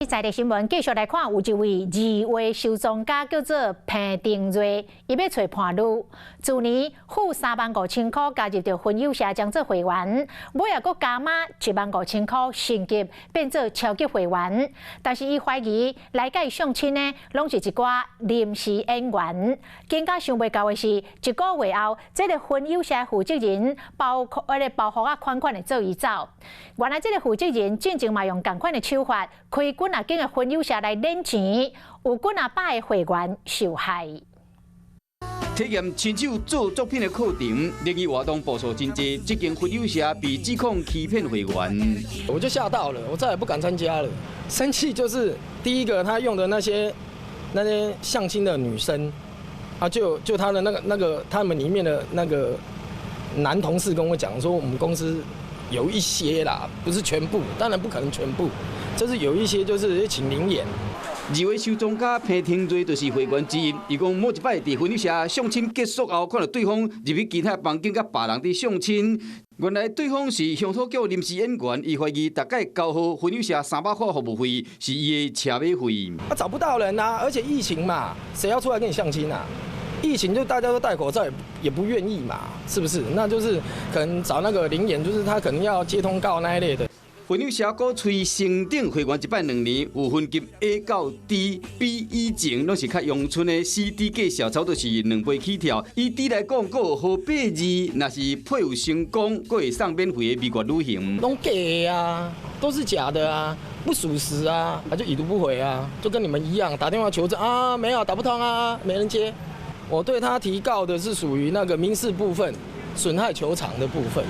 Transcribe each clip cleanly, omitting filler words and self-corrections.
在地新聞繼續來看，有一位字畫收藏家叫做彭定瑞，伊欲揣伴侶，去年付35,000箍加入著婚友社，當做會員，尾仔閣加碼15,000箍升級變做超級會員。但是伊懷疑來共伊相親的，攏是一寡臨時演員。更加想袂到的是，一個月後，這个婚友社負責人包括彼个包袱仔款款的做伊走。原來這个負責人進前嘛用仝款的手法，開幾若間的婚友社來領錢，有幾若百个會員受害。體驗親手做作品的課程，聯誼活動步數真濟，這間婚友社被指控欺騙會員。我就嚇到了，我再也不敢參加了。生氣就是第一個，他用的那些相親的女生，啊，就他的那個他們裡面的那個男同事跟我講說，我們公司有一些啦，不是全部，當然不可能全部，就是有一些就是請臨演。字畫收藏家彭廷瑞就是會員之一。伊講某一擺佇婚友社相親結束後，看到對方入去其他房間佮別人佇相親，原來對方是鄉土劇臨時演員。伊懷疑逐擺交予婚友社300塊服務費是伊的車馬費。啊，找不到人啊，而且疫情嘛，誰要出來跟你相親啊？疫情就大家都戴口罩，也不願意嘛，是不是？那就是可能找那個臨演，就是他可能要接通告那一類的。婚友社鼓吹升等會員一擺2年，有分級 A 到 D、B 以前攏是較陽春的，C、D 介紹差不多是兩倍起跳。以 D 來講，閣有號碼二，若是配有成功，閣會送免費的蜜月旅行。攏假的啊，都是假的啊，不屬實啊，他就已讀不回啊，就跟你們一樣打電話求證啊，沒有打不通啊，沒人接。我對他提告的是屬於那個民事部分，損害求償的部分。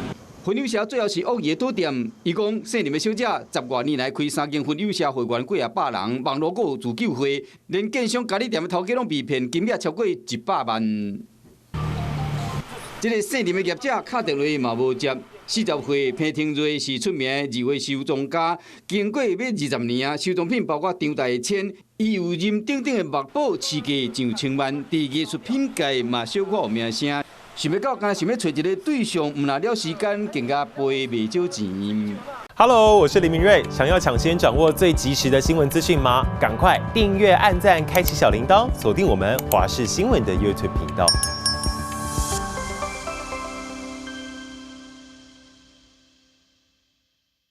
婚友社最後是惡意的賭店，伊講姓林的小姐十外年來開三間婚友社會員幾若百人，網路閣有自救會，連建商咖喱店的頭家攏被騙，金額超過100萬。這个姓林的業者敲電話嘛無接。40歲彭廷瑞是出名的字畫收藏家，經過欲20年啊，收藏品包括張大千、伊有認等等的墨寶，市價上千萬，佇藝術品界嘛小可有名聲。想欲到，敢若想欲揣一个對象，毋但了時間，更加賠袂少錢。 Hello，我是林明瑞。想要搶先掌握最及時的新聞資訊嗎？趕快訂閱、按讚、開啟小鈴鐺，鎖定我們華視新聞的 YouTube 頻道。